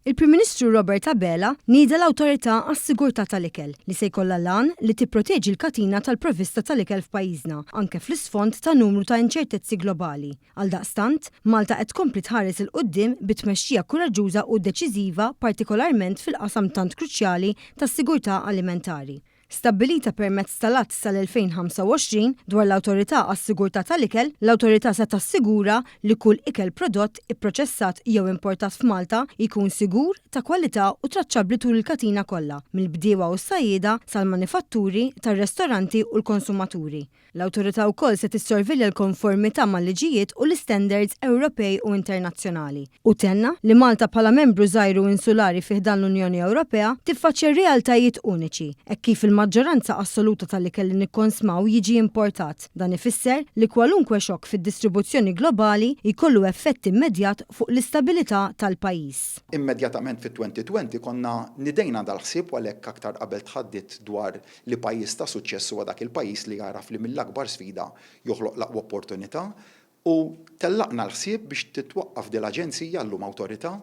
Il-Prim Ministru Robert Abela nieda l-Awtorità għas-Sigurtà tal-Ikel li se jkollha l-għan li tipproteġi l-katina tal-provvista tal-ikel f'pajjiżna anke fl-isfond ta' numru ta' inċertezzi globali. Għaldaqstant, Malta qed tkompli tħares 'il quddiem bi tmexxija kuraġġuża u deċiżiva partikolarment fil-qasam tant kruċjali tas-sigurtà alimentari. Stabbilita permezz tal-Att tal-2025 dwar l-Awtorità għas-Sigurtà tal-Ikel, l-Awtorità se tassigura li kull ikel prodott, ipproċessat jew importat f'Malta jkun sigur, ta' kwalità u traċċabbli tul il-katina kollha, mill-bdiewa u s-sajjieda sal-manifatturi, tar-restoranti u l-konsumaturi. L-Awtorità wkoll se tissorvelja l-konformità mal-liġijiet u l-istandards Ewropej u internazzjonali, u tenna li Malta bħala membru żgħir u insulari fi ħdan l-Unjoni Ewropea tiffaċċja realtajiet uniċi, hekk kif il maġġoranza assoluta tal-ikel li nikkonsmaw jiġi importat. Dan ifisser li kwalunkwe xokk fid-distribuzzjoni globali jkollu effett immedjat fuq l-istabilità tal-pajjiż. Immedjatament fit-2020 konna nidejna dal-ħsieb u għalhekk aktar qabel tħaddit dwar li pajjiż ta' suċċess huwa dak il-pajjiż li jagħraf li mill-akbar sfida joħloq l-aqwa opportunità u tellaqna l-ħsieb biex titwaqqaf din l-aġenzija, llum awtorità,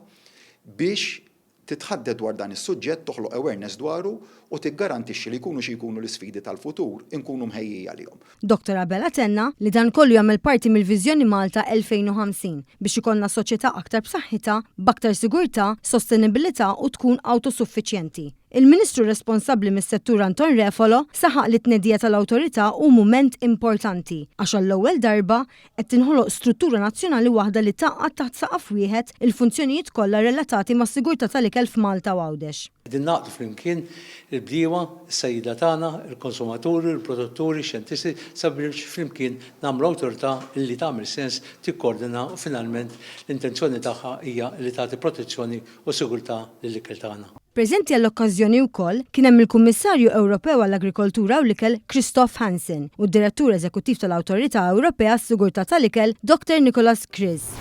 biex titħaddet dwar dan is-suġġett, toħloq awareness dwaru u tiggarantixxi li jkunu xi jkunu l-isfidi tal-futur, inkunu mħejjija għalihom. Dottor Abela tenna li dan kollu jagħmel parti mill-Viżjoni Malta 2050 biex ikollna soċjetà aktar b'saħħitha, b'aktar sigurtà, sostenibilità u tkun awtosuffiċjenti. Il-Ministru responsabbli mis-settur Anton Refalo saħaq li t-tnedija tal-Awtorità hu mument importanti għax għall-ewwel darba qed tinħoloq struttura nazzjonali waħda li tgħaqqad taħt saqaf wieħed il-funzjonijiet kollha relatati mas-sigurtà tal-ikel f'Malta u Għawdex. Qegħdin ngħaqqdu flimkien il-bdiewa, is-sajjieda tagħna, il-konsumaturi, il-produtturi, ix-xjentisti sabiex flimkien nagħmlu awtorità li tagħmel sens, tikkordina u finalment l-intenzjoni tagħha hija li tagħti protezzjoni u sigurtà lill-ikel tagħna. Preżenti għall-okkażjoni wkoll kien hemm il-Kummissarju Ewropew għall-Agrikoltura u l-Ikel Christophe Hansen u d-Direttur Eżekuttiv tal-Awtorità Ewropea għas-Sigurtà tal-Ikel Dr Nicholas Kriz.